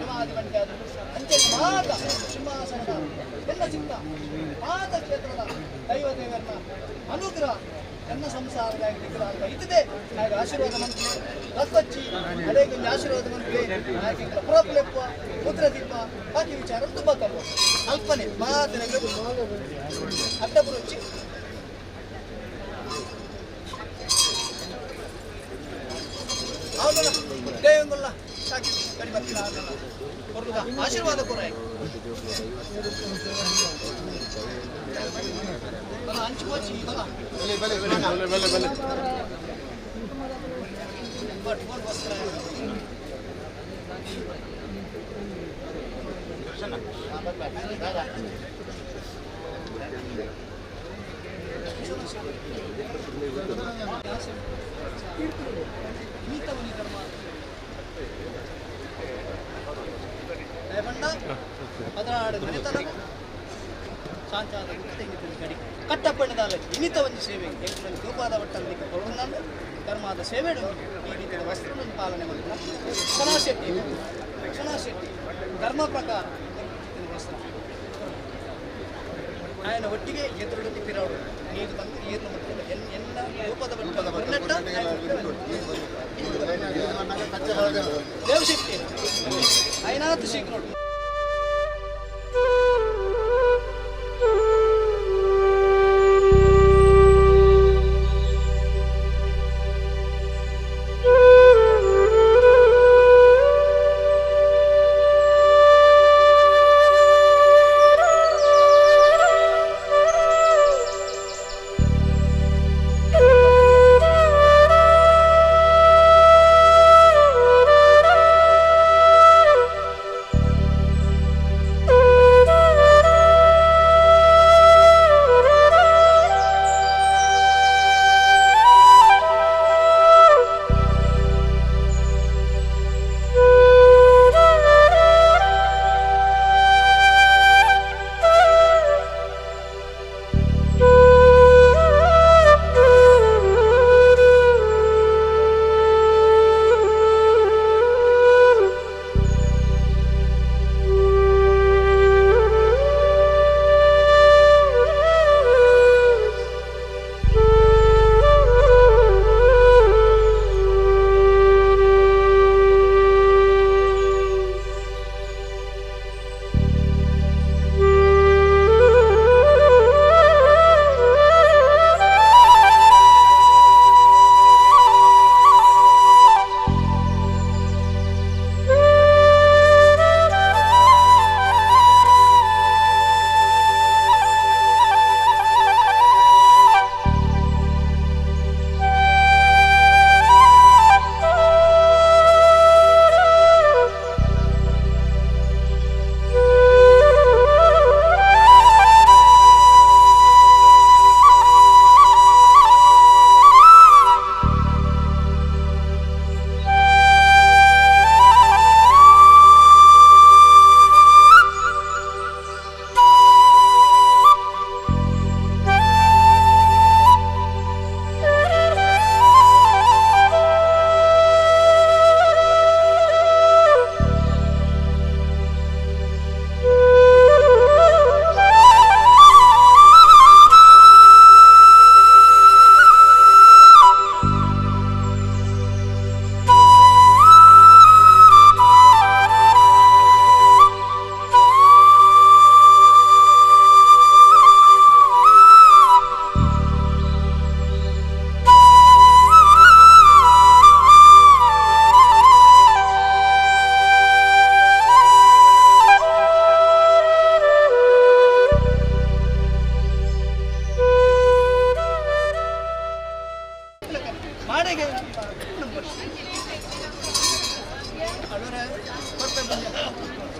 ಜಮಾದಿ ಬಂಟ್ಯಾದ ಅಂಚನೆ ಮಾತ ಸಿಂಹಾಸನದ ಎಲ್ಲ ಚಿತ್ತ ಮಾತ ಕ್ಷೇತ್ರದ ದೈವ ದೇವರನ್ನ ಅನುಗ್ರಹ ನನ್ನ ಸಂಸಾರದ ನಿಗ್ರಹ ಇದ್ದದೆ. ಹಾಗೆ ಆಶೀರ್ವಾದ ಮಂತ್ರಿ ಕಲ್ಪಚ್ಚಿ ಅದೇ ಒಂದು ಆಶೀರ್ವಾದ ಮಂತ್ರಿ ಹಾಗೆ ಪುರಪ್ಲೆಪ್ಪ ಪುತ್ರ ದೀಪ ಬಾಕಿ ವಿಚಾರ ತುಂಬ ತಪ್ಪು ಕಲ್ಪನೆ ಮಾತಿನ ಅಡ್ಡಪುರುಚಿ ಹೌದಲ್ಲ ದೇವಂಗುಲ್ಲ ಸಾಕಿ ಕಡಿ ಬರ್ತಿಲ್ಲ ಕೊಡುದ ಆಶೀರ್ವಾದ ಕೊರ ಬಲ ಹಂಚುಕೋಚಿ ಬಲ ಬಲೆ ಬಲೆ ಬಲೆ ಬಲೆ. ಬಟ್ ಫೋನ್ ವಸ್ತ್ರ 16 ಮನೆತನ ಸಾಂಚಾದ ಗಡಿ ಕಟ್ಟಪ್ಪಣ್ಣದಾಲ ಇನಿತ ಒಂದು ಸೇವೆ ಎಂಕುಲನ್ ಕೃಪಾದ ಒಟ್ಟಲ್ಲಿ ಕೊಡುಂದಾಂಡು ಧರ್ಮದ ಸೇವೆ ಈ ರೀತಿಯ ವಸ್ತ್ರಗಳನ್ನು ಪಾಲನೆ ಮಾಡಿದ ರಕ್ಷಣಾ ಶೆಟ್ಟಿ, ರಕ್ಷಣಾ ಶೆಟ್ಟಿ ಧರ್ಮ ಪ್ರಕಾರ ವಸ್ತ್ರ ఆయన ಒಟ್ಟಿಗೆ ಎದುರುಡಲ್ಲಿ ಪಿರಾಡು ನೀರು ಬಂದು ಏರ್ನ ಮುಟ್ಟಿಲ್ಲ ಎನ್ನ ರೂಪದ ದೇವಶಕ್ತಿ ಐನಾಥ ಶೀಘ್ರೋಡು.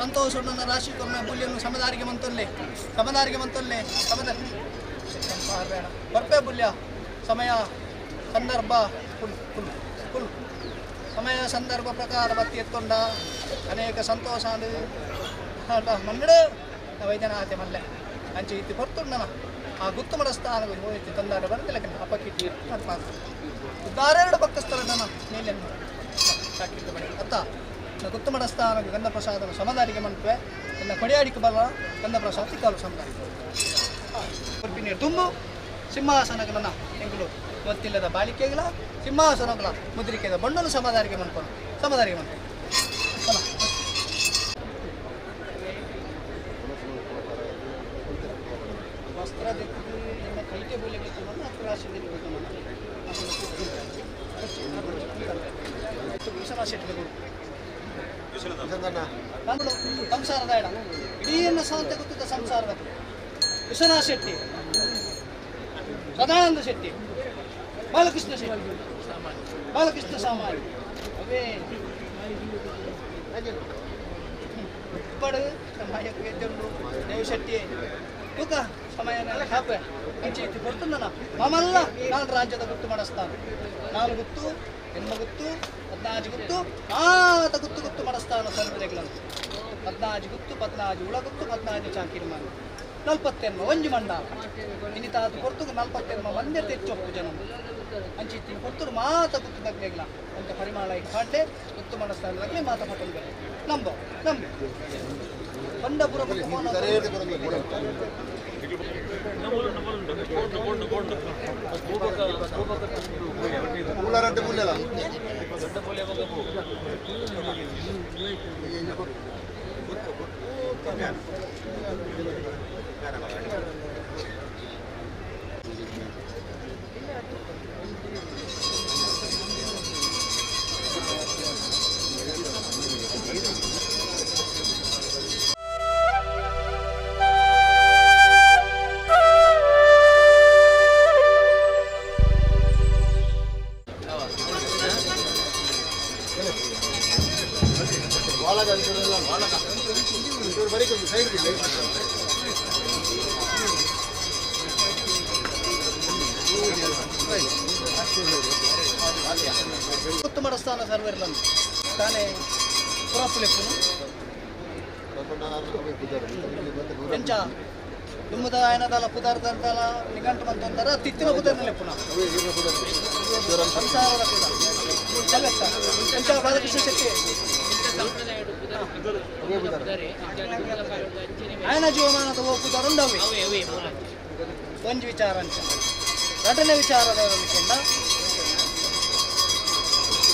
ಸಂತೋಷ ರಾಶಿ ಕೊರ್ನ ಬುಲ್ಯನು ಸಮದಾರಿಗೆ ಮಂತೊಲ್ಲೆ ಸಮದಾರಿಗೆ ಮಂತೊಲ್ಲೆ ಸಮದ ಕೊರ್ಪೆ ಬುಲ್ಯ ಸಮಯ ಸಂದರ್ಭ ಕುಲ್ ಕುಲ್ ಕುಲ್ ಸಮಯ ಸಂದರ್ಭ ಪ್ರಕಾರ ಬತ್ತಿ ಎತ್ತೊಂಡ ಅನೇಕ ಸಂತೋಷ ಮನ್ನಡು ವೈದ್ಯನಾಥೆ ಮಲ್ಲೆ ಅಂಚೆ ಇತ್ತಿ ಹೊರ್ತುಂಡನ ಆ ಗುತ್ತು ಮಡಸ್ಥಾನ ಹೋಯ್ತು ತಂದಾರ ಬಂದಿಲ್ಲ ಅಪ್ಪಕ್ಕಿಟ್ಟಿ ದಾರೆರಡು ಪಕ್ಕ ಸ್ಥಳ ನೀಲೆನ್ನು ಸಾಕಿಟ್ಟು ಬಡಿ ಅತ್ತ. ಬಾಲಕೃಷ್ಣ ಗುತ್ತಮಡಸ್ಥಾನ ಗಂಧಪ್ರಸಾದನ ಸಮದಾರಿಗೆ ಮನ್ಪೆ ಎನ್ನ ಕೊಡಿಯಾಡಿಕೆ ಬಲ್ಲ ಗಂಧಪ್ರಸಾದ ತಿಕ್ಕಾಲು ಸಮದಾರಿಗೆ ತುಂಬು ಸಿಂಹಾಸನಗಳನ್ನ ಎಂಕುಲು ಗೊತ್ತಿಲ್ಲದ ಬಾಳಿಕೆಗಳ ಸಿಂಹಾಸನಗಳ ಮುದ್ರಿಕೆದ ಬಣ್ಣನು ಸಮದಾರಿಗೆ ಮನ್ಪನು ಸಮದಾರಿಗೆ ಮನ್ಪು. ವಸ್ತ್ರ ನಿಮ್ಮ ಕೈಗೆ ಬೋಲಿಗೆ ಸಂಸಾರದ ಇಡೀ ಸಾಂತ ಗೊತ್ತಿದ್ದ ಸಂಸಾರದ ವಿಶ್ವನಾಥ ಶೆಟ್ಟಿ, ಸದಾನಂದ ಶೆಟ್ಟಿ, ಬಾಲಕೃಷ್ಣ ಶೆಟ್ಟಿ, ಬಾಲಕೃಷ್ಣ ಸಾಮಾನ್ಯ ಅವೇ ಇಪ್ಪಡು ದೇವ ಶೆಟ್ಟಿ ತೂಕ ಸಮಯ ಕಾಪೆ ಅಂಚೆ ಕೊಡ್ತಂದನ ಮಮಲ್ಲ ನಾನು ರಾಜ್ಯದ ಗುತ್ತು ಮಾಡಿಸ್ತಾನೆ. 4 ಗುತ್ತು, 8 ಗುತ್ತು, 14 ಗುತ್ತು, ಆತ ಗುತ್ತು ಗುತ್ತು ಮಾಡಿಸ್ತಾನ ಸರ್ವರೆಗಳನ್ನು. 14 ಗುತ್ತು, 14 ಉಳಗುತ್ತು, 14 ಚಾಕಿರಿ ಮಾಡಿ 48 ಒಂಜು ಮಂಡ ಇನ್ನಿತಾದ ಕೊರ್ತುಗು 48 ಮಂದೆ ತೆಚ್ಚೊಪ್ಪು ಜನ ಅಂಚಿತ್ತಿ ಕೊರ್ತರು ಮಾತ ಗುತ್ತು ತಗ್ಲೆಗ್ಲ ಅಂತ ಪರಿಮಾಳ ಕಾಡ್ಲೆ ಗುತ್ತು ಮಾಡಿಸ್ತಾನೆ ಮಾತ ಪಟ್ಟಂಗೆ ನಂಬ ನಂಬು ಬಂಡಪುರ ಉತ್ತಮ ಸ್ಥಾನ ಸರ್ವರ್ಲನ್ನು ತಾನೇ ಪುರಪುಲೆಪ್ಪುನು ಎಂಚ ದುಮ್ಮದ ಆಯನದಲ ಪುದಾರ್ದಲ ನಿಘಂಟು ಮಂತೊಂದರ ತಿತ್ತಿನ ಪುದರ್ನಲೆಪ್ಪುನ ಸಂಸಾರದ ಪುದ ಜಗತ್ತ ಎಂಚ ಬಾಲಕೃಷ್ಣ ಶೆಟ್ಟಿ ಆಯನ ಜೀವಮಾನದ ಪುದರುಂಡವೆ ಒಂಜಿ ವಿಚಾರ ಅಂಚ ನಟನೆ ವಿಚಾರದ ಕೆಂಡ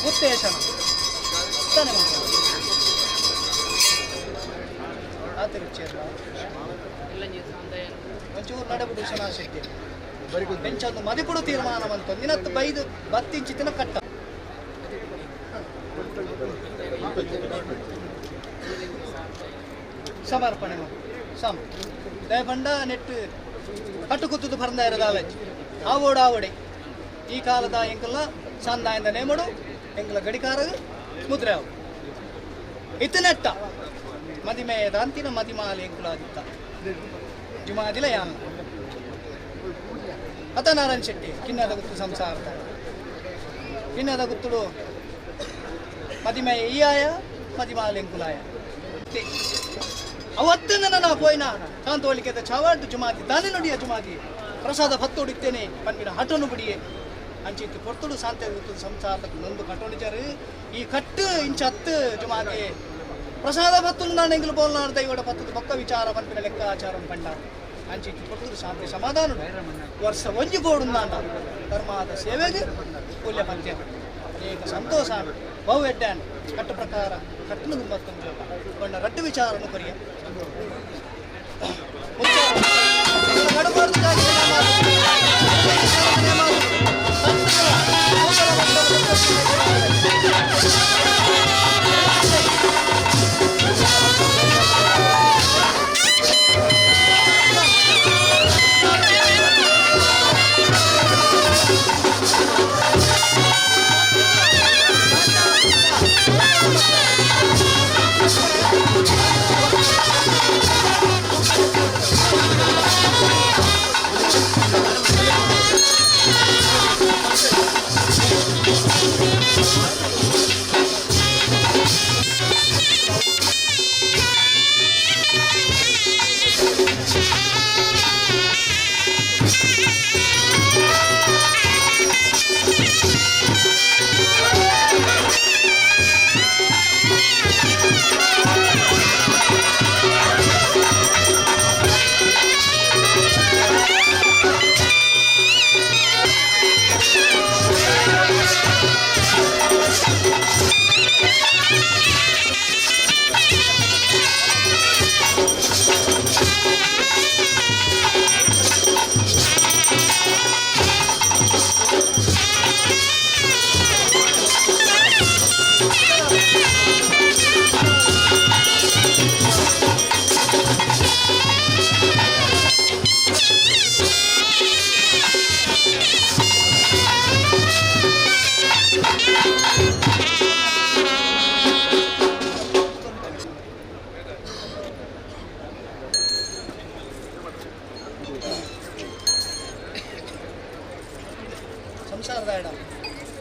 ಉತ್ತೇಶನ ತಾನೇ ಒಂಚೂರು ನಡೆಬಿಡು ವಿಶ್ವನಾಥ ಶೆಟ್ಟಿ ಎಂಚೊಂದು ಮದಿಪುಡು ತೀರ್ಮಾನ ಬಂತು ನಿನತ್ತು ಬೈದು ಬತ್ತಿಂಚಿತಿನ ಕಟ್ಟ ಸಮರ್ಪಣೆ ಸಮ ದಯಪಂಡ ನೆಟ್ಟು ಕಟ್ಟು ಕೂತದ್ದು ಪರಂದ ಇರೋದಾಲಜ್ ಆವೋಡು ಆವಡೆ ಈ ಕಾಲದ ಎಂಕಲ್ಲ ಸಂದಾಯಿಂದ ನೇಮಡು ಎಂಕಲ ಗಡಿಕಾರ ಮುದ್ರೆ ಅವು ಇತ್ತನೆಟ್ಟ ಮದಿಮೆಯದ ಅಂತಿನ ಮದಿಮಾಲೆ ಎಂಕುಲಾದಿತ್ತ ಜುಮಾದಿಲ ಯಾನ ಅತ ನಾರಾಯಣ ಶೆಟ್ಟಿ ಕಿನ್ನದ ಗುತ್ತು ಸಂಸಾರ ಕಿನ್ನದ ಗುತ್ತುಡು ಮದಿಮೆಯ ಈಯಾಯ ಮದಿಮಾಲೆ ಎಂಕುಲಾಯ ಅವತ್ತನ್ನ ನಾ ಪೋಯ್ನ ಕಾಂತೋಳಿಕೆದ ಚಾವಾಡ್ದು ಜುಮಾದಿ ದಾನೆ ನುಡಿಯ ಜುಮಾದಿ ಪ್ರಸಾದ ಪತ್ತೋಡಿತ್ತೇನೆ ಪನ್ಪಿನ ಹಟನು ಬಿಡಿಯೇ ಅಂಚಿತ್ತು ಕೊರ್ತುಡು ಶಾಂತಿ ಗುತ್ತುದು ಸಂಸಾರದ ನೊಂದು ಕಟ್ಟೋಣಿಚಾರು ಈ ಕಟ್ಟು ಇಂಚ ಹತ್ತು ಜುಮಾದಿ ಪ್ರಸಾದ ಪತ್ತುಲು ನಾನು ಎಂಗ್ಲು ಬೋಲ್ನಾಡು ದೈವಡ ಪತ್ತದ ಬೊಕ್ಕ ವಿಚಾರ ಪನ್ಪಿನ ಲೆಕ್ಕಾಚಾರ ಪಂಡ ಅಂಚಿತ್ತು ಕೊರ್ತುಡು ಶಾಂತಿ ಸಮಾಧಾನ ವರ್ಷ ಒಂಜಿ ಬೋಡು ನಾಂಡ ಧರ್ಮದ ಸೇವೆಗೆ ಪುಲ್ಯ ಪಂತ್ಯ ಏಕ ಸಂತೋಷ ಬಹು ಎಡ್ಡಾನ್ ಕಟ್ಟು ಪ್ರಕಾರ ಕಟ್ಟನು ಮತ್ತೊಂದು ಬಣ್ಣ ರಡ್ಡು ವಿಚಾರನು ಕೊರಿಯ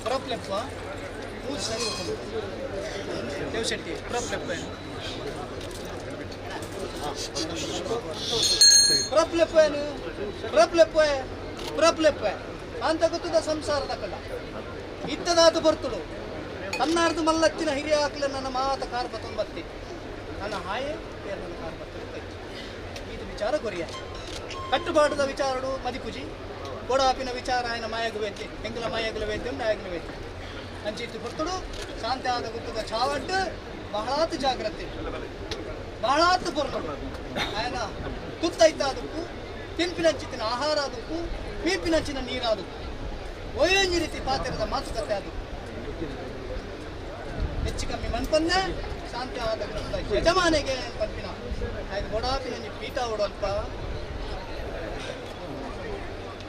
ಪ್ರಪ್ಲೆಪ್ಪ ಮೂರು ಸರಿ ದೇವಶೆಟ್ಟಿ ಪ್ರಪ್ಲೆಪ್ಪ ಪ್ರಪ್ಲೆಪ್ಪನು ಪ್ರಪ್ಲೆಪ್ಪ ಪ್ರಪ್ಲೆಪ್ಪ ಅಂತ ಗೊತ್ತದ ಸಂಸಾರದ ಕಲ್ಲ ಇತ್ತದಾತು ಬರ್ತಳು ತನ್ನಾರ್ದು ಮಲ್ಲಚ್ಚಿನ ಹಿರಿಯ ಹಾಕಲ ನನ್ನ ಮಾತ ಕಾರ್ ಬತ್ತೊಂಬತ್ತಿ ನನ್ನ ಹಾಯೆ ನನ್ನ ಕಾರ್ ಬತ್ತ ಇದು ವಿಚಾರ ಕೊರಿಯ ಕಟ್ಟುಪಾಟದ ವಿಚಾರಡು ಮದಿಪುಜಿ ಕೊಡಾಪಿನ ವಿಚಾರ ఆయన ಮಾಯಗು ವೇತಿ ಎಂಗಲ ಮಾಯಗಲ ವೇದ್ಯಂ ನಾಯಗಲ ವೇತಿ ಅಂಚಿತ್ತು ಬರ್ತಳು ಶಾಂತಿ ಆದ ಗೊತ್ತದ ಚಾವಡ್ಡು ಬಹಳಾತು ಜಾಗ್ರತೆ ಬಹಳಾತು ಬರ್ತಳು ఆయన ತುತ್ತೈತಾದಕ್ಕೂ ತಿನ್ಪಿನಂಚಿತ್ತಿನ ಆಹಾರ ಅದಕ್ಕೂ ಪೀಪಿನಂಚಿನ ನೀರಾದಕ್ಕೂ ಒಯ್ಯೊಂಜಿ ರೀತಿ ಪಾತ್ರದ ಮಾತುಕತೆ ಅದು ಹೆಚ್ಚು ಕಮ್ಮಿ ಮನ್ಪನ್ನೇ ಶಾಂತಿ ಆದ ಯಜಮಾನಿಗೆ ಪನ್ಪಿನ ಆಯ್ತು ಬೊಡಾಪಿನ ಪೀಠ ಓಡಲ್ಪ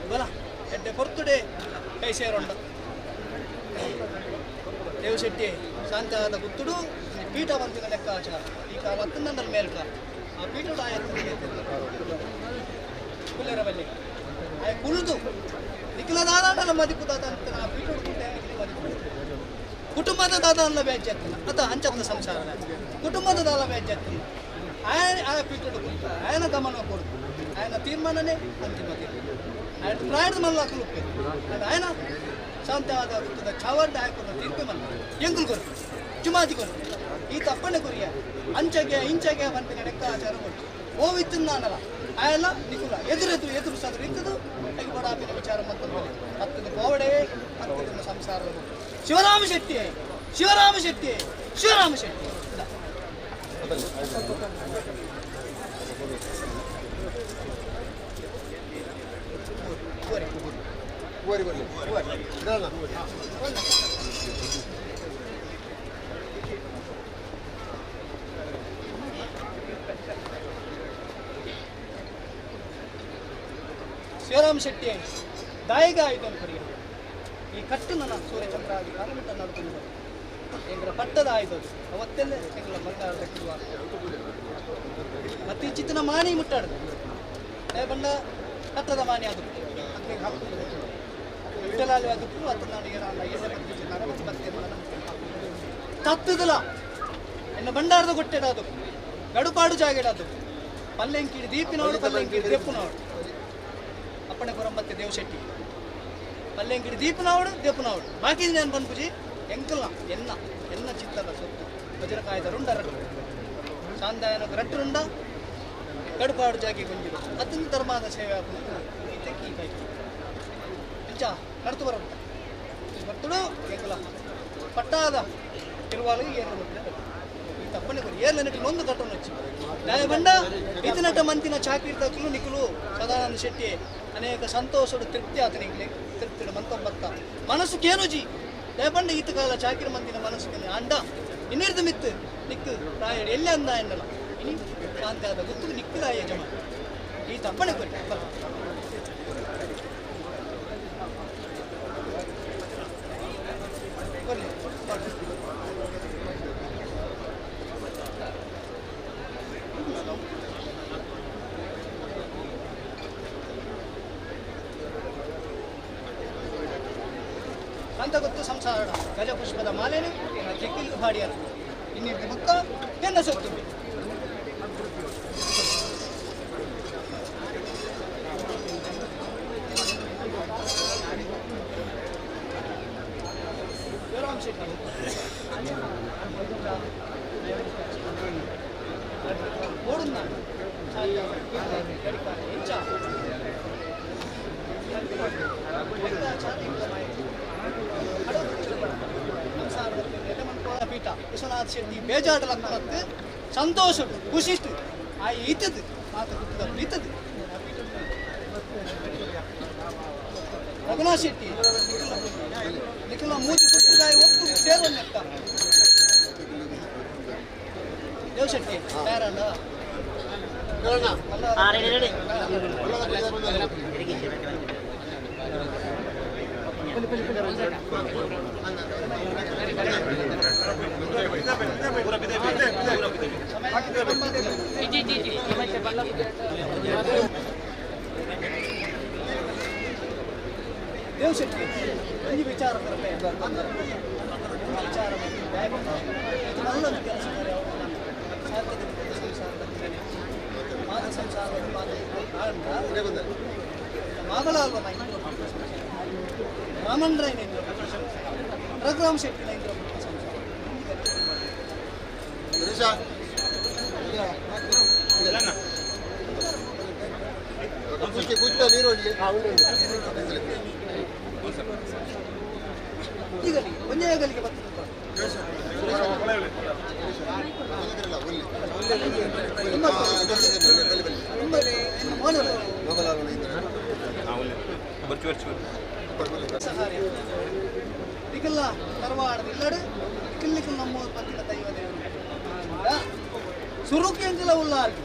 ಬಲ ಎಡ್ಡೆ ಪೊರ್ತುಡೆ ಕೈ ಸೇರೊಂಡ ದೇವಶೆಟ್ಟಿ ಶಾಂತಿ ಆದ ಗುತ್ತುಡು ಪೀಠ ಬಂತಿನ ಲೆಕ್ಕಾಚಾರ ಈ ಕಾಲ ಹತ್ತೊಂದರ ಮೇಲ್ಕ ಆ ಪೀಠ ಆಯತ್ತು ಕುಲ್ಲೆರವಲ್ಲಿ ಆಯ್ ಕುಳ್ದು ನಿಖಿಲದಾದಾಂಡಲ ಮದಿಪು ದಾದ ಅಂತ ಆ ಪೀಠ ಮದಿಪು ಕುಟುಂಬದ ದಾದ ಅಲ್ಲ ಬೇಜಾಗ್ತಿಲ್ಲ ಅತ ಅಂಚತ್ತ ಸಂಸಾರ ಕುಟುಂಬದ ದಾಲ ಬೇಜಾಗ್ತಿಲ್ಲ ಆಯನ ಆ ಪೀಠ ಆಯನ ಗಮನ ಕೊಡುದು ఆయన ತೀರ್ಮಾನನೇ ಅಂತಿಮ ತೀರ್ಮಾನ ఆయన ಪ್ರಾಯದ ಮಲ್ಲ ಕುಲುಪ್ಪೆ ఆయన ಶಾಂತವಾದ ವೃತ್ತದ ಚಾವಡ್ಡ ಹಾಕೊಂಡು ತೀರ್ಪೆ ಮಲ್ಲ ಎಂಗುಲ್ ಕೊರು ಜುಮಾದಿ ಕೊರು ಈ ತಪ್ಪಣೆ ಕೊರಿಯ ಅಂಚಗೆ ಇಂಚಗೆ ಬಂತಿನ ಲೆಕ್ಕಾಚಾರ ಕೊಟ್ಟು ಓವಿತ್ತನ್ನಾನಲ್ಲ ಆಯಲ್ಲ ನಿಕುಲ ಎದುರೆದುರು ಎದುರು ಸದುರು ಇತ್ತದು ಹೇಗೆ ಬಡಾಪಿನ ವಿಚಾರ ಮತ್ತು ಹತ್ತದ ಕೋವಡೆ ಹತ್ತದ ಸಂಸಾರದ ಶಿವರಾಮ ಶೆಟ್ಟಿ ಶಿವರಾಮ ಶೆಟ್ಟಿ ಶಿವರಾಮ ಶೆಟ್ಟಿ ಶಿವರಾಮ ಶೆಟ್ಟಿ ದಾಯಿಗ ಆಯಿತು ಅನ್ಕೊರಿ ಈ ಕಟ್ಟು ನನ್ನ ಸೂರ್ಯಚಂದ್ರ ಆಗಿ ಕಾಲಮಿಟ್ಟ ನಡ್ಕೊಂಡು ಎಂಗಳ ಪಟ್ಟದ ಆಯ್ತು ಅದು ಅವತ್ತೆಲ್ಲ ಎಂಗಳ ಬಂಗಾರ ಮತ್ತೆ ಈ ಚಿತ್ತನ ಮಾನಿ ಮುಟ್ಟಾಡುದು ಬಂಡ ಕಟ್ಟದ ಮಾನಿ ಅದು ಅಕ್ಕಿಗೆ ಹಾಕೊಂಡು ವಿಠಲಾಲಿ ಅದಕ್ಕೂ ಹತ್ತು ನಾಡಿಗೆ ತತ್ತದಲ ಎನ್ನ ಬಂಡಾರದ ಗೊಟ್ಟೆಡದು ಗಡುಪಾಡು ಜಾಗೆಡದು ಪಲ್ಲೆಂಕಿಡಿ ದೀಪಿನವಳು ಪಲ್ಲೆಂಕಿಡಿ ದೆಪ್ಪುನವಳು ಅಪ್ಪಣೆ ಕೊರಂಬತ್ತೆ ದೇವಶೆಟ್ಟಿ ಪಲ್ಲೆಂಕಿಡಿ ದೀಪನವಳು ದೆಪ್ಪುನವಳು ಬಾಕಿ ನಾನು ಬಂದ್ಪುಜಿ ಎಂಕಲ್ಲ ಎನ್ನ ಎನ್ನ ಚಿತ್ತದ ಸೊತ್ತು ವಜ್ರಕಾಯದ ರುಂಡ ರಟ್ಟು ಶಾಂದಾಯನ ರಟ್ಟುರುಂಡ ಗಡುಪಾಡು ಜಾಗಿ ಗುಂಜಿರು ಅತ್ಯಂತ ಧರ್ಮದ ಸೇವೆ ಈ ಕೈ ಇಂಚ ನಡ್ತು ಬರ ಬರ್ತಡು ಎಂಕಲ ಪಟ್ಟಾದ ತಿರುವಾಲು ಏನು ಈ ತಪ್ಪನೆ ಕೊರಿ ಏರ್ಲ ಒಂದು ಕಟ್ಟೋಣ వచ్చి ಬಂಡ ಇತನಟ ಮಂತಿನ ಚಾಕಿರ್ತಕ್ಕೂ ನಿಖಲು ಸದಾನಂದ ಶೆಟ್ಟಿ ಅನೇಕ ಸಂತೋಷಡು ತೃಪ್ತಿ ಆತನಿಗೆ ತೃಪ್ತಿಡು ಮಂತೊಂಬತ್ತ ಮನಸ್ಸು ಕೇನುಜಿ ದಯಪಂಡ ಈತ ಕಾಲ ಚಾಕಿರ ಮಂದಿನ ಮನಸ್ಸು ಅಂಡ ಇನ್ನಿರ್ದು ಮಿತ್ತು ನಿಕ್ಕು ರಾಯಡು ಎಲ್ಲಿ ಅಂದ ಎನ್ನಲ್ಲ ಇನಿ ಶಾಂತಿ ಆದ ಗೊತ್ತು ನಿಕ್ಕು ರಾಯ ಯಜಮಾನ ಈ ತಪ್ಪಣೆ ಕೊರಿ ಕೊರ್ಲಿ ಅಂತ ಗೊತ್ತು ಸಂಸಾರ ಗಜಪುಷ್ಪದ ಮಾಲೆನು ಕೆಕ್ಕಿಲ್ದು ಹಾಡಿಯರು ಇನ್ನಿರ್ದು ಬುಕ್ಕ ಎನ್ನ ಸೊತ್ತು ಶಿವರಾಮ್ ಶೆಟ್ಟಿ ಓಡುನ್ನ ಪೀಠ ವಿಶ್ವನಾಥ್ ಶೆಟ್ಟಿ ಬೇಜಾಟಲಕ್ಕತ್ತು ಸಂತೋಷ ಖುಷಿಷ್ಟು ಆ ಈತದ್ದು ಮಾತು ಗುತ್ತದ ಈತದ್ದು ರಘುನಾಥ್ ಶೆಟ್ಟಿ ನಿಖಿಲ ಮೂಜಿ ಕುಟ್ಟುಗಾಯಿ ಒಟ್ಟು ಸೇರೋನ್ನೆತ್ತ ದೇವ್ ಶೆಟ್ಟಿ ಯಾರಲ್ಲ ದೇವ್ ಶೆಟ್ಟಿ ಒಂಜಿ ವಿಚಾರ ಕೊರತೆ, ಒಂಜಿ ವಿಚಾರ ಮಲ್ಲ ಒಂದು ಕೆಲಸ ಕಾರ್ಯ ಸಾಧ್ಯತೆ ಸಂಸಾರದ ಮಾತ ಸಂಸಾರದ ಮಾತ ಮಗಳಾಲ್ವ ರಾಮಣ್ರಾಯನ ಇಂದ್ರ ರಘುರಾಮ್ ಶೆಟ್ಟಿನ ಇಂದ್ರ ಸಂಸಾರ. ಈಗ ಒಂದೇ ಗಲಿಗೆ ಬರ್ತದೆ. ನಿಕಲ್ಲ ತರವಾಡದ ಇಲ್ಲಡು ಇಕ್ಕಲ್ಲಿಕ್ಕಲ್ ನಮ್ಮ ಪತ್ತಿನ ದೈವ ದೇವರು ಸುರುಕು ಎಂಕಲ ಉಲ್ಲಾರ್ಗೆ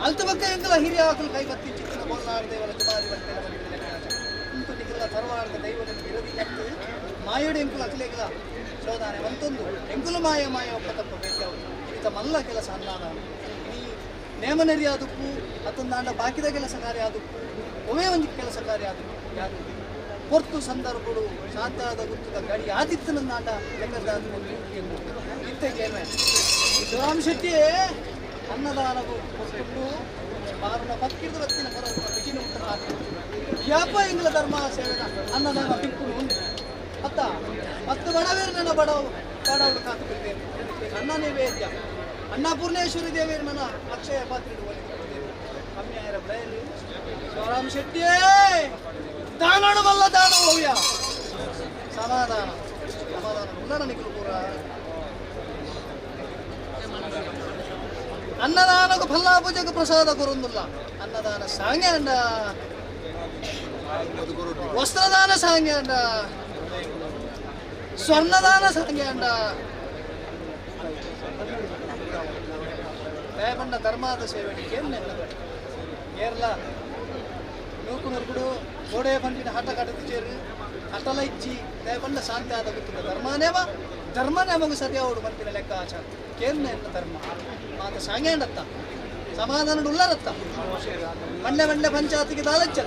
ಅಲ್ತ ಬಕ್ಕ ಎಂಕಲ ಹಿರಿಯ ಆಕಲು ಕೈ ಬತ್ತಿ ಚಿತ್ತಿನ ಬೊಲ್ಲಾರ ದೇವರ ಜುಮಾರಿ ಬರ್ತೇನೆ ಇಂತು ನಿಕಲ್ಲ ತರವಾಡದ ದೈವದ ವಿರೋಧಿ ಕತ್ತು ಮಾಯೋಡು ಎಂಕುಲ ಅಖಿಲೇಗಲ ಶೋಧಾನೆ ಒಂತೊಂದು ಎಂಕುಲು ಮಾಯ ಮಾಯ ಒಪ್ಪ ತಪ್ಪ ಬೇಕವು ಈತ ಮಲ್ಲ ಕೆಲಸ ಅನ್ನಾದ ಈ ನೇಮನೆರಿ ಆದುಪ್ಪು ಅತ್ತೊಂದಾಂಡ ಬಾಕಿದ ಕೆಲಸ ಕಾರ್ಯ ಆದುಪ್ಪು ಒವೇ ಒಂದು ಕೆಲಸ ಕಾರ್ಯ ಆದುಪ್ಪು ಯಾರು ಪೊರ್ತು ಸಂದರ್ಭಡು ಶಾಂತಾದ ಗುತ್ತದ ಗಡಿ ಆದಿತ್ತನಂದಾಂಡ ಲೆಕ್ಕದಾದ ಇತ್ತೆಗೆ ಶಿವರಾಮ್ ಶೆಟ್ಟಿ ಅನ್ನದಾನವು ಕೊಟ್ಟು ಬಾರುನ ಪಕ್ಕಿರ್ದು ಬತ್ತಿನ ಪರ ಬಿಗಿನ ಉತ್ತರ ಯಾಪ ಇಂಗ್ಲ ಧರ್ಮ ಸೇವೆದ ಅನ್ನದಾನ ಪಿಂಕುನು ಉಂಟು ಅತ್ತ ಮತ್ತು ಬಡವೇರು ನನ್ನ ಬಡವು ಬಡವರು ಕಾತು ಬಿಡ್ತೇನೆ ಅನ್ನ ನೈವೇದ್ಯ ಅನ್ನಪೂರ್ಣೇಶ್ವರಿ ದೇವಿಯರು ನನ್ನ ಅಕ್ಷಯ ಪಾತ್ರೆ ಕಮ್ಮಿಯಾಯರ ಬಯಲು ಶಿವರಾಮ್ ಶೆಟ್ಟಿಯೇ ದಾನಣವಲ್ಲ ದಾನ ಹೋವ್ಯ ಸಮಾಧಾನ ಸಮಾಧಾನ ಉಲ್ಲಡ ನಿಖಲು ಪೂರ ಅನ್ನದಾನకు ಫಲ್ಲಾ ಪೂಜೆಗೆ ಪ್ರಸಾದ ಕೊರೊಂದುಲ್ಲ ಅನ್ನದಾನ ಸಾಂಗ್ಯಾಂಡ ವಸ್ತ್ರದಾನ ಸಾಂಗ್ಯಾಂಡ ಸ್ವರ್ಣದಾನ ಸಾಂಗ್ಯಾಂಡ ದಯಪಂಡ ಧರ್ಮಾದ ಸೇವೆಗೆ ಕೇರಳ ನೂಕು ನೂರ್ಗುಡು ಗೋಡೆ ಪಂಪಿನ ಹಠ ಕಟ್ಟದ ಚೇರು ಹಠಲ ಇಚ್ಚಿ ದಯಪಂಡ ಶಾಂತಿ ಆದ ಗೊತ್ತಿಲ್ಲ ಧರ್ಮನೇವ ಧರ್ಮನೇಮಗು ಸರಿಯಾವಡು ಪಂಪಿನ ಲೆಕ್ಕ ಆಚಾರ ಕೇರ್ನ ಎನ್ನ ಧರ್ಮ ಮಾತ ಸಾಂಗ್ಯಾಂಡತ್ತ ಸಮಾಧಾನ ಉಲ್ಲರತ್ತ ಮಂಡ್ಯ ಮಂಡ್ಯ ಪಂಚಾಯತಿಗೆ ದಾಲಚ್ಚ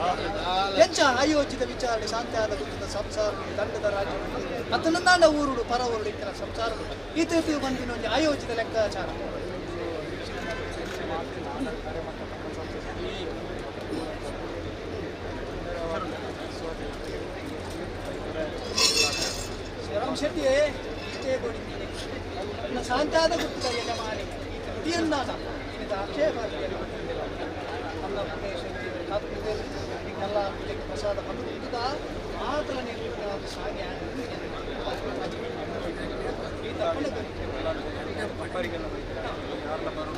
ಎಂಚ ಆಯೋಜಿತ ವಿಚಾರಣೆ ಶಾಂತಿ ಆದ ಗೊತ್ತಿದ್ದ ಸಂಸಾರ ದಂಡದ ರಾಜ್ಯ ಅತನಂದಾಂಡ ಊರುಡು ಪರ ಊರುಡು ಇತ್ತಿನ ಸಂಸಾರ ಈತ ಬಂದಿನ ಒಂದು ಆಯೋಜಿತ ಲೆಕ್ಕಾಚಾರ. ಶ್ರೀರಾಮ್ ಶೆಟ್ಟಿ ಇಷ್ಟೇ ಕೊಡಿದ್ದೀನಿ ನನ್ನ ಶಾಂತಾದ ಗುಪ್ತ ಯಜಮಾನಿ ನುಡಿಯನ್ನಾದ ಇನ್ನಿತ ಆಕ್ಷೇಪ ಎಲ್ಲ ಪೂಜೆಗೆ ಪ್ರಸಾದ ಬಂದು ಮಾತ್ರ ನೀರು ಸಾಗಿ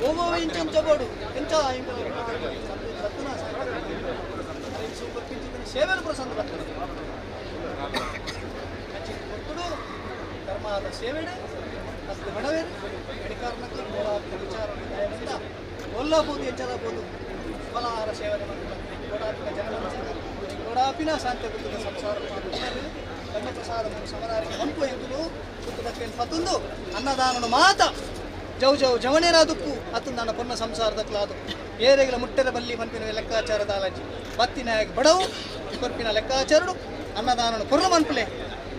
ಓವೋ ಇಂಚಂಚ ಬೋಡು ಎಂಚ ಸತ್ತನ ಸೂಪರ್ ಪಿಂಚಿನ ಸೇವೆಲು ಪ್ರಸನ್ನ ಬರ್ತದೆ ಕೊಟ್ಟುಡು ಧರ್ಮದ ಸೇವೆಡೆ ಅಷ್ಟು ಬಡವೇರು ಗಡಿಕಾರನಕ್ಕೆ ಗೋಡಾಪಿನ ವಿಚಾರ ದಯವಿಂದ ಕೊಲ್ಲಬಹುದು ಎಂಚಲಬಹುದು ಫಲಾಹಾರ ಸೇವನೆ ಗೋಡಾಪಿನ ಜನಮನಸ್ಸಿನ ಗೋಡಾಪಿನ ಶಾಂತಿ ಗುತ್ತದ ಸಂಸಾರ ಕನ್ನ ಪ್ರಸಾದ ಸಮರಾರಿಗೆ ಹಂಪು ಎಂಕುಲು ಗುತ್ತು ಬಕ್ಕೇನು ಪತ್ತೊಂದು ಅನ್ನದಾನನು ಮಾತ ಜೌ ಜೌ ಜವನೇರಾದುಪ್ಪು ಅತ್ತು ನನ್ನ ಪೊನ್ನ ಸಂಸಾರದ ಕ್ಲಾದು ಏರೆಗಿಲ ಮುಟ್ಟೆರ ಬಲ್ಲಿ ಪನ್ಪಿನ ಲೆಕ್ಕಾಚಾರದ ಅಲಜಿ ಬತ್ತಿನಾಯಕ ಬಡವು ಕೊರ್ಪಿನ ಲೆಕ್ಕಾಚಾರಡು ಅನ್ನದಾನನು ಕೊರ್ಲು ಮನ್ಪುಲೆ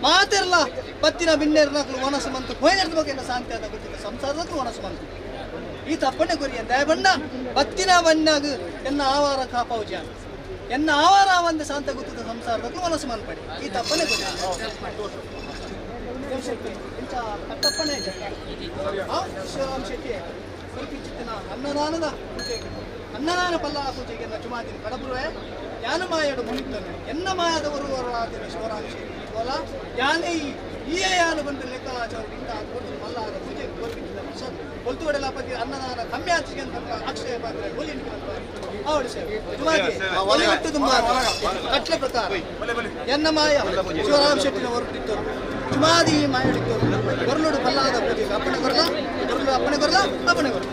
ಮಾತಿರ್ಲ ಬತ್ತಿನ ಬಿನ್ನೇರ್ನಕ್ಲು ವನಸು ಮಂತು ಹೋಯ್ನರ್ದ ಬಗ್ಗೆ ಶಾಂತಿ ಆದ ಗೊತ್ತಿದ್ದ ಸಂಸಾರದಕ್ಲು ವನಸು ಮಂತು ಈ ತಪ್ಪಣೆ ಕೊರಿಯ ದಯಬಣ್ಣ ಬತ್ತಿನ ಬಣ್ಣಾಗ ಎನ್ನ ಆವಾರ ಕಾಪಾವು ಜಾನ ಎನ್ನ ಆವಾರ ಒಂದ ಶಾಂತ ಗೊತ್ತಿದ್ದ ಸಂಸಾರದಕ್ಲು ವನಸು ಮನ್ಪಡಿ ಈ ತಪ್ಪನೆ ಕೊರಿಯ ಇಂಚ ಕಟ್ಟಪ್ಪಣೆ ಶಿವರಾಮ್ ಶೆಟ್ಟಿ ಕುರಿಪಿಚಿತ್ತಿನ ಅನ್ನದಾನದ ಪೂಜೆ ಅನ್ನದಾನ ಪಲ್ಲ ಪೂಜೆಗೆ ಜುಮಾದಿನ ಕಡಬರುವೆ ಯಾನು ಮಾಯಡು ಮುನಿತನು ಎನ್ನ ಮಾಯದವರು ಆದಿನ ಶಿವರಾಮ್ ಶೆಟ್ಟಿ ಕೋಲ ಯಾನೇ ಈ ಯಾನು ಬಂದು ಲೆಕ್ಕಾಚಾರದಿಂದ ಕೊಟ್ಟು ಮಲ್ಲಾದ ಪೂಜೆ ಕೊರ್ಪಿಚಿದ ಪ್ರಸಾದ ಕೊಲ್ತು ಒಡೆಲಾಪತಿ ಅನ್ನದಾನ ಕಮ್ಮಿ ಆಚಿಗೆ ಅಂತ ಅಕ್ಷಯ ಪಾತ್ರೆ ಒಲಿ ಅವಳು ಸೇವೆ ಜುಮಾದಿ ಒಲಿ ಬಿಟ್ಟು ತುಂಬ ಕಟ್ಲೆ ಪ್ರಕಾರ ಎನ್ನ ಮಾಯ ಶಿವರಾಮ್ ಶೆಟ್ಟಿನ ಹೊರಟಿತ್ತು ಜುಮಾದಿ ಮಾಯಡಿತ್ತು ಕೊರ್ಲುಡು ಪಲ್ಲಾದ ಪೂಜೆ ಅಪ್ಪಣೆ ಕೊರಲ ಕೊರ್ಲು ಅಪ್ಪಣೆ ಕೊರಲ ಅಪ್ಪಣೆ ಕೊರಲ.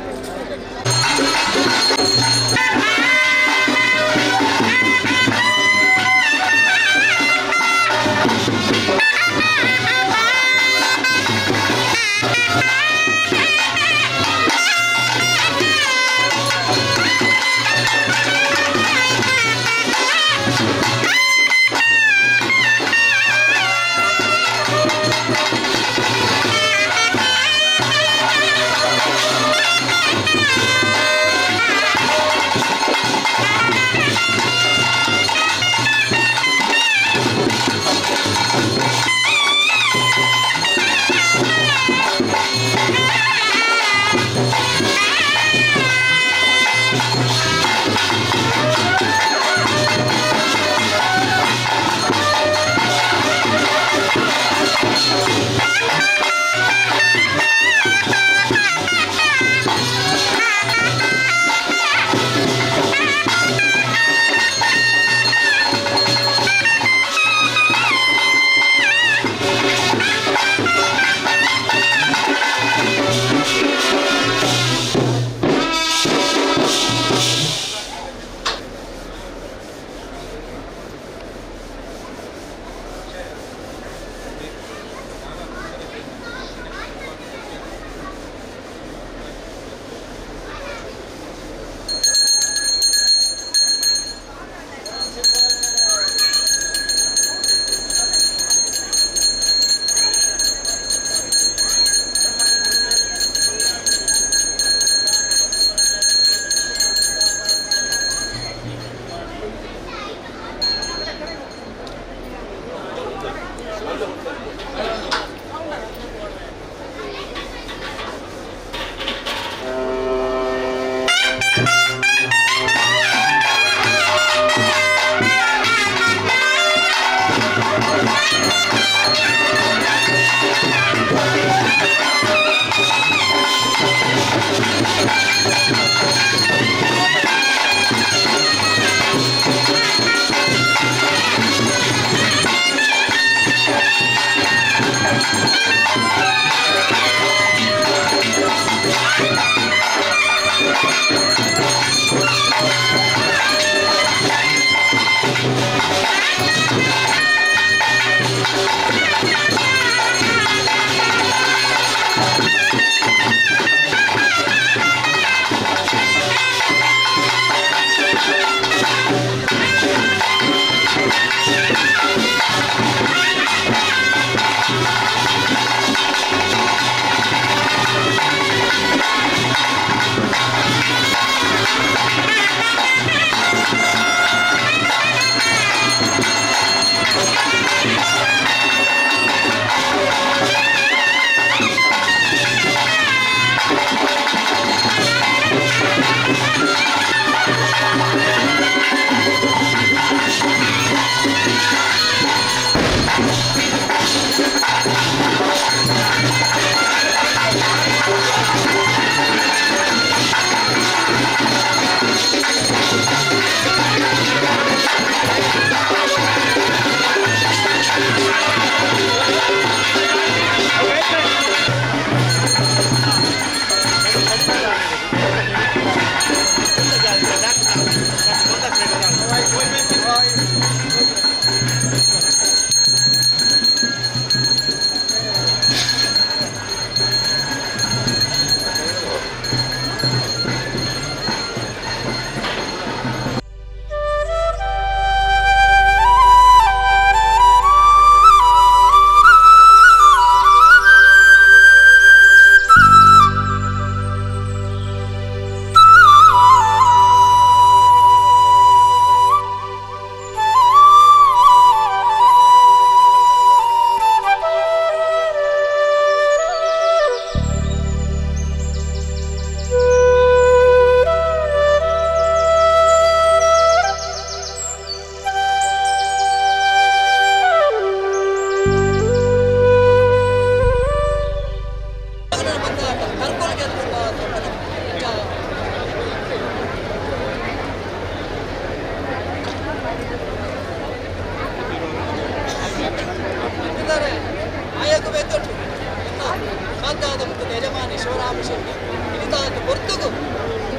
ಶಿವರಾಮ ಶೆಟ್ಟಿ ಇನಿತಾದ ಪೊರ್ತುಗು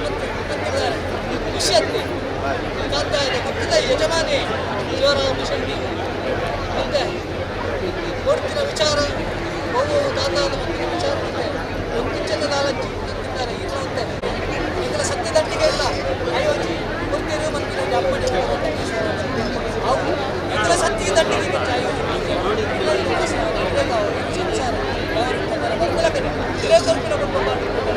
ಮತ್ತಿದ್ದಾರೆ. ಖುಷಿ ಅತ್ತೆ ಕಾಂತಾಯದ ಗುತ್ತದ ಯಜಮಾನಿ ಶಿವರಾಮ ಶೆಟ್ಟಿ. ಮತ್ತೆ ಕೊಡ್ತಿನ ವಿಚಾರ ಬಹು ದಾತಾದ ಮತ್ತಿನ ವಿಚಾರ. ಮತ್ತೆ ಒಂದು ಚೆನ್ನದಾಲಂಚಿ ತಂದಿದ್ದಾರೆ ಇಲ್ಲ ಅಂತೆ. ಇದರ ಸತ್ಯದಂಡಿಗೆ ಇಲ್ಲ ಅಯೋಜಿ ಕೊಡ್ತಿರು ಮತ್ತು ಅಪ್ಪಣೆ ಅವು ಇದರ ಸತ್ಯ ದಂಡಿಗೆ ಅಯೋಜಿ ಸಂಸಾರ ಬರ್ಕಲಕನೆ ಹಿರೇಕೊರ್ಪಿನ ಕುಟುಂಬ ಕುಟುಂಬ.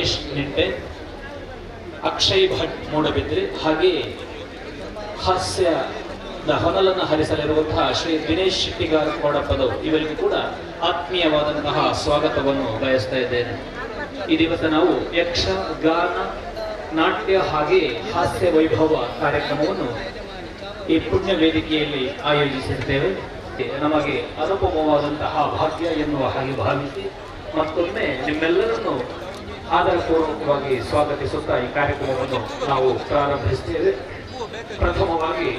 ದಿನೇಶ್ ನಿಟ್ಟೆ, ಅಕ್ಷಯ್ ಭಟ್ ಮೂಡಬಿದ್ರಿ, ಹಾಗೆಯೇ ಹಾಸ್ಯದ ಹೊನಲನ್ನು ಹರಿಸಲಿರುವಂತಹ ಶ್ರೀ ದಿನೇಶ್ ಶೆಟ್ಟಿಗಾರ್ ಕೋಡಪದವು ಇವರಿಗೂ ಕೂಡ ಆತ್ಮೀಯವಾದಂತಹ ಸ್ವಾಗತವನ್ನು ಬಯಸ್ತಾ ಇದ್ದೇನೆ. ಈ ದಿವಸ ನಾವು ಯಕ್ಷ ಗಾನ ನಾಟ್ಯ ಹಾಗೆಯೇ ಹಾಸ್ಯ ವೈಭವ ಕಾರ್ಯಕ್ರಮವನ್ನು ಈ ಪುಣ್ಯ ವೇದಿಕೆಯಲ್ಲಿ ಆಯೋಜಿಸಿರ್ತೇವೆ. ನಮಗೆ ಅನುಪಮವಾದಂತಹ ಭಾಗ್ಯ ಎನ್ನುವ ಹಾಗೆ ಭಾವಿಸಿ ಮತ್ತೊಮ್ಮೆ ನಿಮ್ಮೆಲ್ಲರನ್ನು ಆದರಪೂರ್ವಕವಾಗಿ ಸ್ವಾಗತಿಸುತ್ತಾ ಈ ಕಾರ್ಯಕ್ರಮವನ್ನು ನಾವು ಪ್ರಾರಂಭಿಸ್ತೇವೆ. ಪ್ರಥಮವಾಗಿ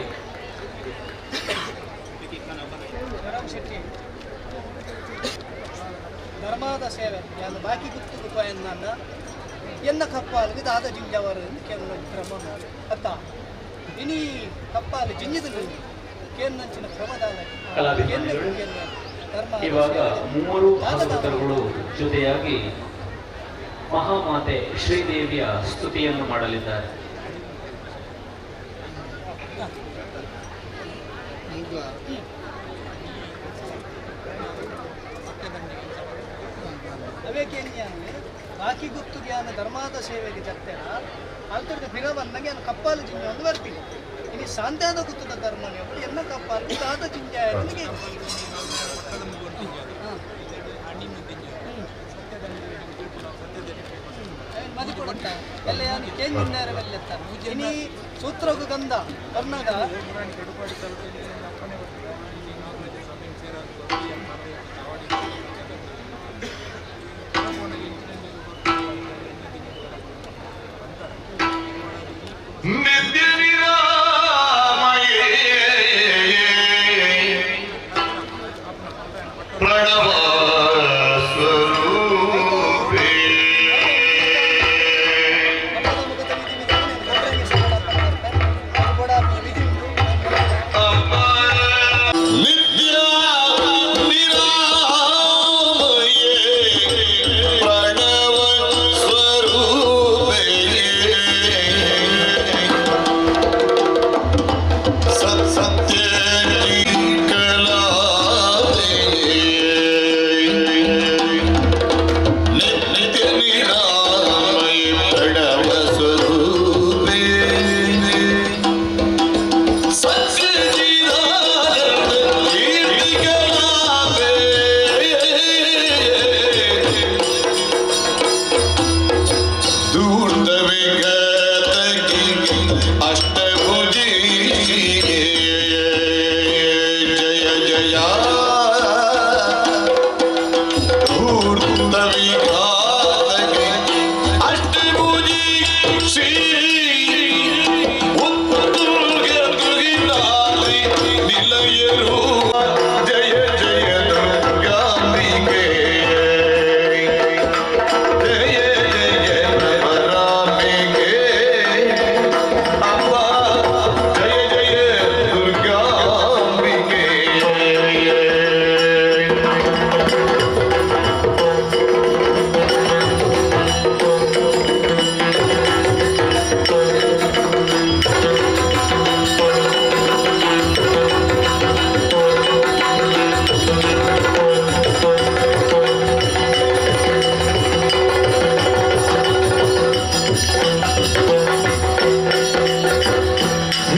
ಧರ್ಮದ ಸೇವೆ ಯಾನು ಬಾಕಿ ಗುತ್ತು ಎನ್ನ ಎನ್ನ ಕಪ್ಪಾಲು ದಾದ ಜಿಂಜವರು ಕೇಂದ್ರ ಕ್ರಮ ಅತ್ತ ಇನಿ ಕಪ್ಪಾಲು ಜಿಂಜಿದ ಕೇಂದ್ರ ಕ್ರಮದಾನ. ಕಲಾಭಿಮಾನಿಗಳು, ಇವಾಗ ಮೂವರು ಭಾಗವತರುಗಳು ಜೊತೆಯಾಗಿ ಮಹಾಮಾತೆ ಶ್ರೀದೇವಿಯ ಸ್ತುತಿಯನ್ನು ಮಾಡಲಿದ್ದಾರೆ. ಬಾಕಿ ಗುತ್ತು ಜ್ಞಾನ ಧರ್ಮದ ಸೇವೆಗೆ ಜತ್ತೇನ ಅಲ್ತರ್ದ ಬಿರ ಬಂದಂಗೆ ನಾನು ಕಪ್ಪಾಲು ಜಿಂಜ ಒಂದು ಬರ್ತೀನಿ. ಇನ್ನು ಸಾಂತ್ಯಾದ ಗುತ್ತದ ಧರ್ಮ ನೀವು ಎನ್ನ ಕಪ್ಪಾಲು ದಾದ ಜಿಂಜ. ಮದಿ ಕೊಡುತ್ತ ಎಲ್ಲ ಯಾನು ಕೇಂದ್ರ ವೆಲ್ಲೆತ್ತ ಇನಿ ಸೂತ್ರಗು ಗಂಧ ಕರ್ನಾಗ. ನಿತ್ಯ ನಿರಾಮಯೇ ಪ್ರಣವ ಸ್ವರೂಪೇ. ಅಪ್ಪದ ಮುಖದ ವಿಧಿ ವಿಧಾನ ಕೊಬ್ಬರಿಗೆ ಸರಳಪ್ಪ ಬರ್ತಾರೆ ಕೂಡ ವಿಧಿ ಉಂಟು. ನಿತ್ಯ ನಿರಾಮಯೇ ಪ್ರಣವ ಸ್ವರೂಪೇ ಸತ್ಯ ಕಲಾಪೇ ನಿತ್ಯ ನಿರಾಮಯೇ ಪ್ರಣವ ಸ್ವರೂಪೇ ಸತ್ಯಜಿದಾನಂದ ಕೀರ್ತಿ ಕಲಾಪೇ ಧೂರ್ತ ವಿಗತಕಿ ಅಷ್ಟಭುಜಿ ಜಯ ಜಯ ಧೂರ್ತ ವಿಘಾತಕಿ ಅಷ್ಟಭುಜಿ ಶ್ರೀ ಉತ್ತುಂಗ ದುಗಿನಾಲಿ ನಿಲಯರು ಜಯ ಜಯ ದುರ್ಗಾಂಬಿಕೆ ಜಯ ಜಯ ನವರಾಂಬಿಕೆ ಅಮ್ಮ ಜಯ ಜಯ ದುರ್ಗಾಂಬಿಕೆ.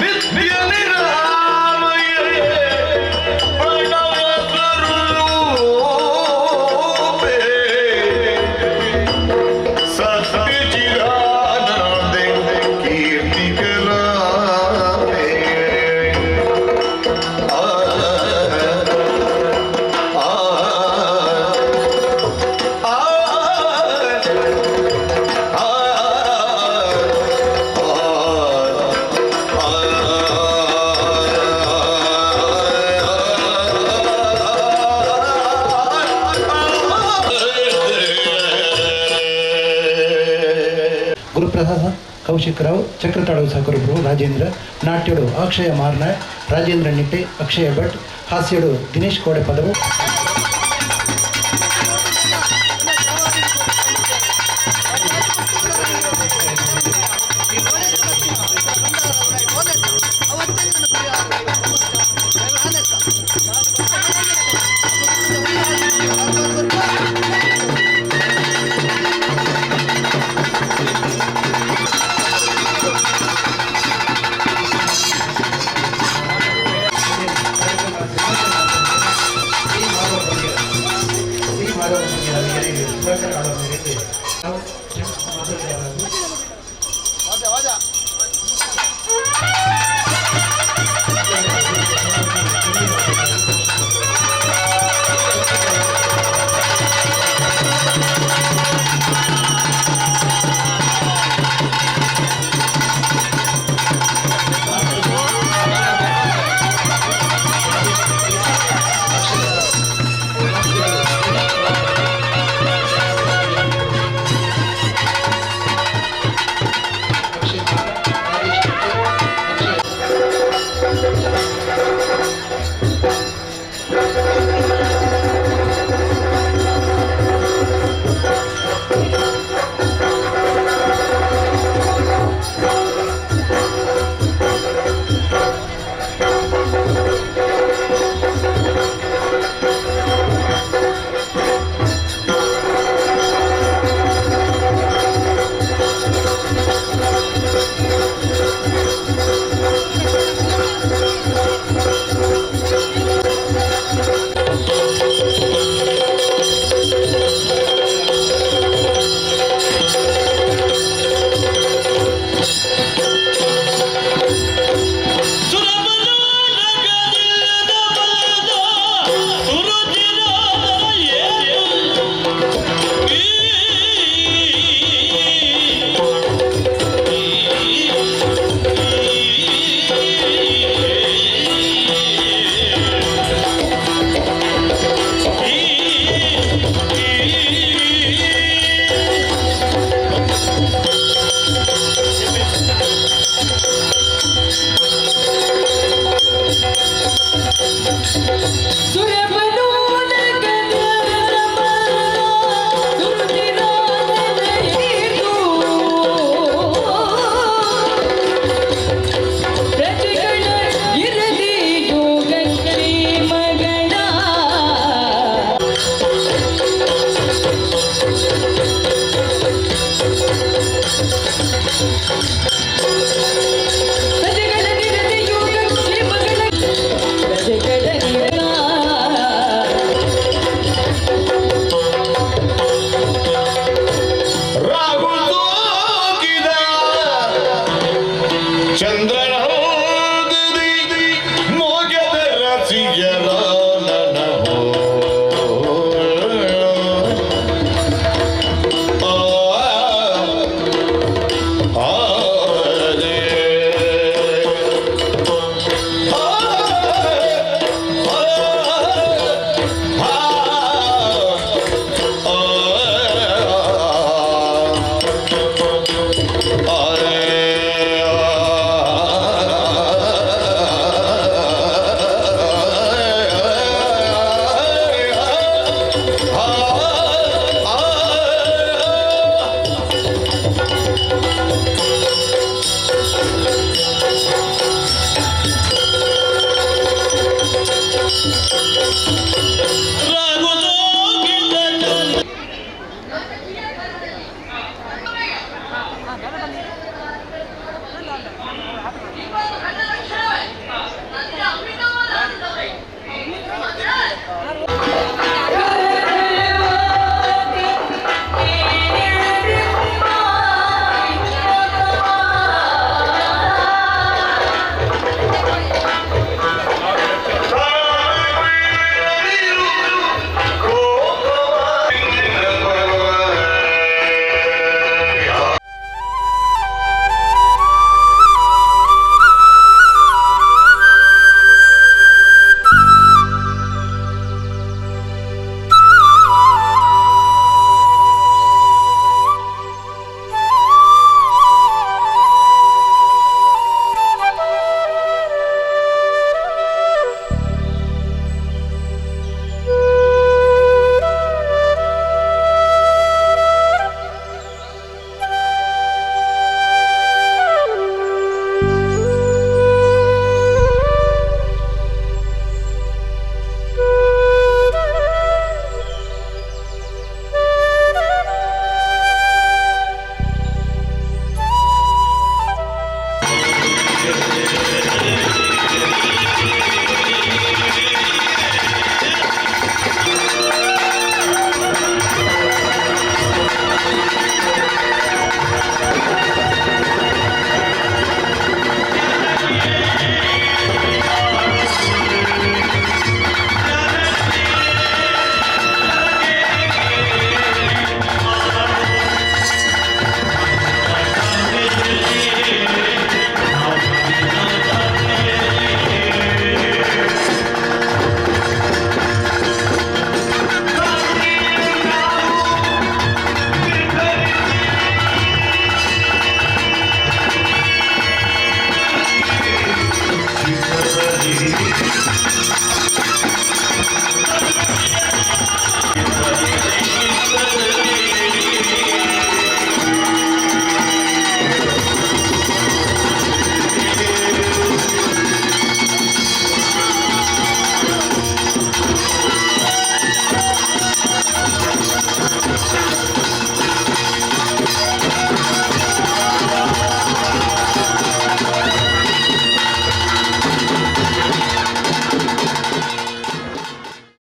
ನಿತ್ಯ ನಿರಾಮಯೇ ಪ್ರಣವ ಸ್ವರೂಪೇ ಸತ್ಯಚಿದಾನಂದ ಕೀರ್ತಿ ಕಲಾಪೇ ಆ ಆ ಆ ಆ ಗುರುಪ್ರಸಾದ ಕೌಶಿಕ್ ರಾವ್, ಚಕ್ರತಾಳವು ಸಹಕರುಬ್ರು ರಾಜೇಂದ್ರ, ನಾಟ್ಯಡು ಅಕ್ಷಯ ಮಾರ್ನಾಳ್, ರಾಜೇಂದ್ರ ನಿಟ್ಟೆ, ಅಕ್ಷಯ ಭಟ್, ಹಾಸ್ಯಡು ದಿನೇಶ್ ಕೋಡೆಪದವು. ಅವತ್ತೆಲ್ಲ. ಹಿರಿಯ ಸುಧಾಕರ್ ಆಳ್ವ ಮೇರೆಗೆ.